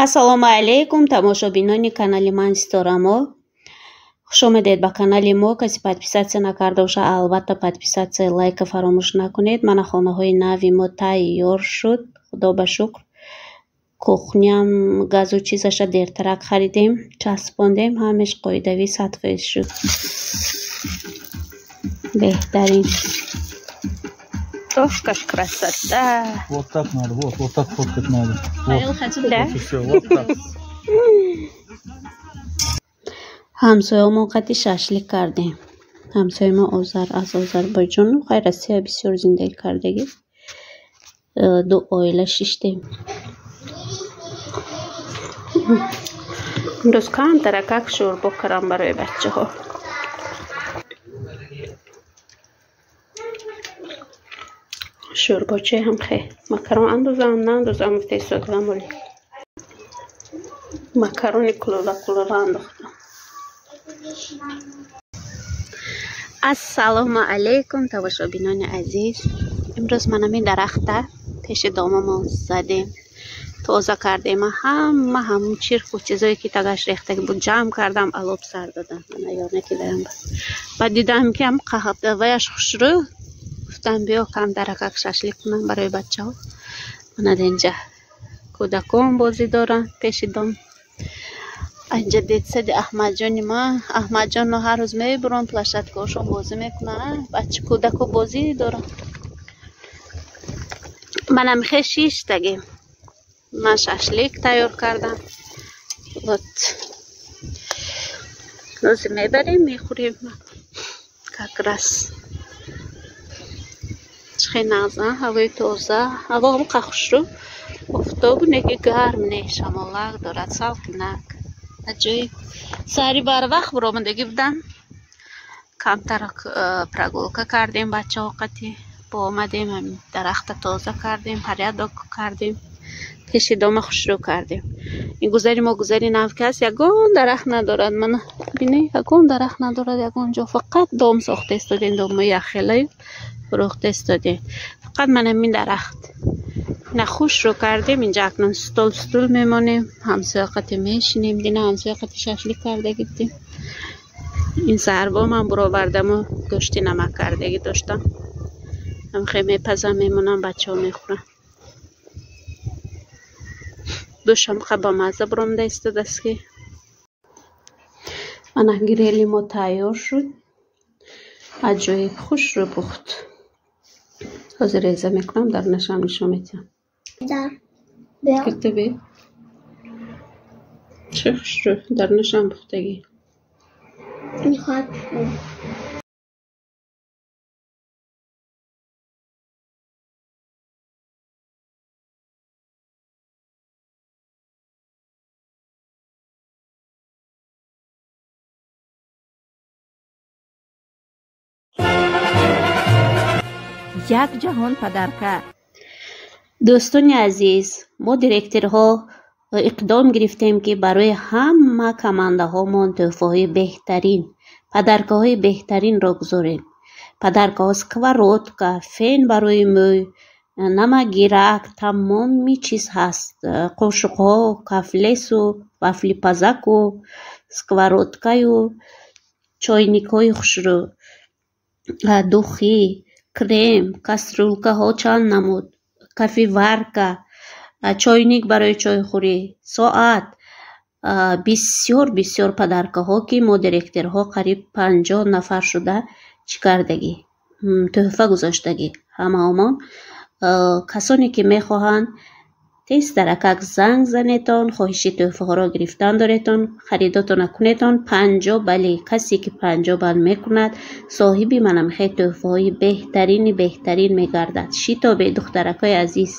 Ассалому алайкум, тамошобинони канали ман Ситорамо. Хуш омадед ба канали мо. Каси подписаться накарда боша, албатта подписаться, лайка фаромӯш накунед. Мана хонаҳои нави мо тайёр шуд, худо ба шукр. Кухням газу чизаша дертарак харидем, часпондем, ҳамеш қоидавӣ 100% шуд. Беҳтарин. Ох, как красота! Вот так надо, вот, вот так фоткать надо. Вот, Да? вот и всё, вот так. Ҳамсоямон қати шашлик кардем. Ҳамсояи мо Озар аз Озарбойҷон, хай Россия бисёр зиндагӣ кардагӣ. Ду оила шиштем. Имрӯз камтаракак шӯрбо кардам барои бачаҳо. Шӯрбоче ҳам хе. Макарон андозам, наандозам, гуфта истодам оли. Макарони кулола кулола андохтам. Ассалому алайкум, тамошобинони азиз. Имрӯз ман ҳамин дарахта пеши домамон задем. Тоза кардем. Ҳама ҳамун чирку чизое ки тагаш рехтагӣ буд ҷамъ кардам, алоб сар додам. Мана ёрне ки даям. Баъд дидам ки ҳам қаҳваяш хушрӯ. Гуфтам биё камтаракак шашлик кунам барои бачаҳо. Мана инҷа кӯдакон бозӣ доранд пеши дом. Инҷа детсади Аҳмадҷони ман. Аҳмадҷонро ҳар рӯз мебурам, площадкаҳошон бозӣ мекунанд. Бача кӯдако бозӣ доранд. Манам хе шиштагем. Ман шашлик тайёр кардам. Вот. Рӯзе мебарем, мехӯрем. Как раз. Чӣ хел нағз, а? Ҳавои тоза. Ҳаво ҳам хушрӯ. Офтобу неки гарм не, шамолак дорад, салқинак. Аҷоиб. Саҳари барвақт баромадагӣ будам. Камтар прогулка кардем бачаҳо қати. Боомадем, ҳамин дарахта тоза кардем, порядок кардем. Пеши дома хушрӯ кардем. Ин гузари мо гузари нав ки аст, ягон дарахт надорад. Мана бинӣ, ягон дарахт надорад, ягон ҷо. Фақат дом сохта истодем, домои яхелаю фурӯхта истодем. Фақат мана ҳамин дарахт. Ина хушрӯ кардем, инҷа акнун стол стул мемонем, ҳамсоя қати мешинем, дина ҳамсоя қати шашлик карда гирифтем. Ин саҳарбо ман буровардаму гӯшти намак кардагӣ доштам. Ҳамхе мепазам, мемонам, бачаҳо мехӯранд. Дӯшам ха ба мазза буромада истодааст ки. Мана грели мо тайёр шуд. Аҷоиб хушрӯ пухт. Ҳозир реза мекунам, дар нашам нишон медиҳам. Киртаби? Чӣ хушрӯ, дар нашам пухтагӣ. Як ҷаҳон падарка. Дӯстони азиз, мо директорҳо иқдом гирифтем, ки барои ҳама командаҳомон тӯҳфаҳои беҳтарин, падаркаҳои беҳтаринро гузорем. Падаркаҳо сковородка, фен барои мӯй, намагирак, тамоми чиз ҳаст. Қошуқҳо, кафлесу, вафлипазаку, сковородкаю, чойникҳои хушрӯ, духи, крем, кастрюлкаҳо чанд намуд, кофеварка, чойник барои чойхӯрӣ, соат, бисёр бисёр падаркаҳо, ки мо директорҳо қариб 50 нафар шуда чӣ кардагӣ, тӯҳфа гузоштагӣ ҳамаомон. Касоне ки мехоҳанд, тез даракак занг занетон, хоҳиши тӯҳфаҳоро гирифтан доретон, харидотона кунетон. 50 бале, касе ки 50 бал мекунад, соҳиби манамхе тӯҳфаҳои беҳтарини беҳтарин мегардад. Шитобе, духтаракҳои азиз.